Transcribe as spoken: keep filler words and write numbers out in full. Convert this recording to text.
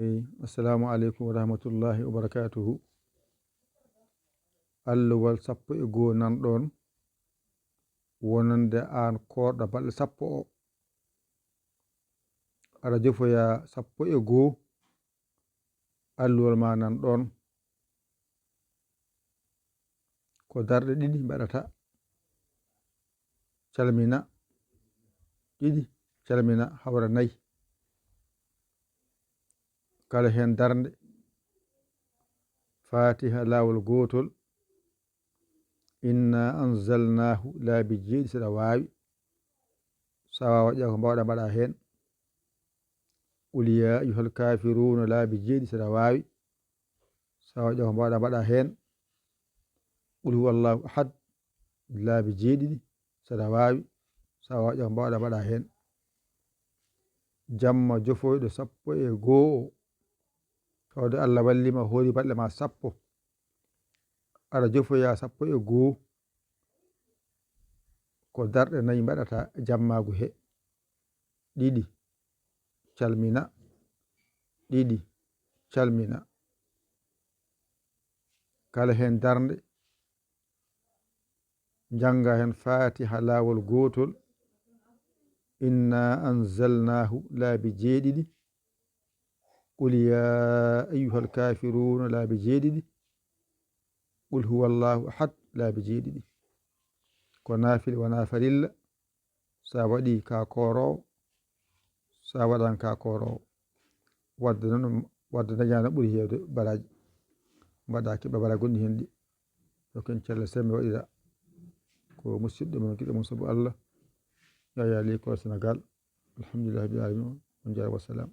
Eyi, assalamu aleykum wa rahmatullahi wa barakatuhu. Allowal sappo e goo nan ɗon, wonande aan koorɗo balɗe sappo o. Aɗa jofoya sappo e goo, allowal ma nan ɗon. Ko darɗe ɗiɗi mbaɗata. Calmina ɗiɗi, calmina hawra nayi. Kala heen darnde, Fatiha laawol gootol, inna anzalnahu laabi jeeɗi saɗa waawi. So a waawaa ƴeewa ko mbaawɗaa mbaɗaa heen. Qul ya ayyuhal kafiruna laabi jeeɗi saɗa waawi. So a waawaa ƴeewa ko mbaawɗaa mbaɗaa heen. Qul huwa allahu ahad laabi jeeɗiɗi saɗa waawi. So a waawaa ƴeewa ko mbaawɗaa mbaɗaa heen. Jamma jofoyɗo sappo e goo o, tawde Allah walli ma hoori balɗe ma sappo, aɗa jofoya sappo e goo. Ko darɗe nayi mbaɗata jammaagu he. Ɗiɗi, calmina. Ɗiɗi, calmina. Kala heen darnde, njannga heen Fatiha laawol gootol, inna anzalnahu laabi jeeɗiɗi, qul ya ayyuhal kafiruna laabi jeeɗiɗi, qul huwa allahu ahad laabi jeeɗiɗi. Ko naafila, wonaa farilla. So a waɗii ka kooroowo, so a waɗaani ka kooroowo. Wadde noon, wadde dañaano ɓuri heewde baraaji. Mbaɗa keɓa baraaji gonɗi heen ɗi. Yo ken cella sembe waɗira. Ko musidɗo mon, giɗo mon sabu Allah. Yaya Ly Koor Sénégal. Alhamdulillahi rabbil alamin. On jaaraama, wassalam.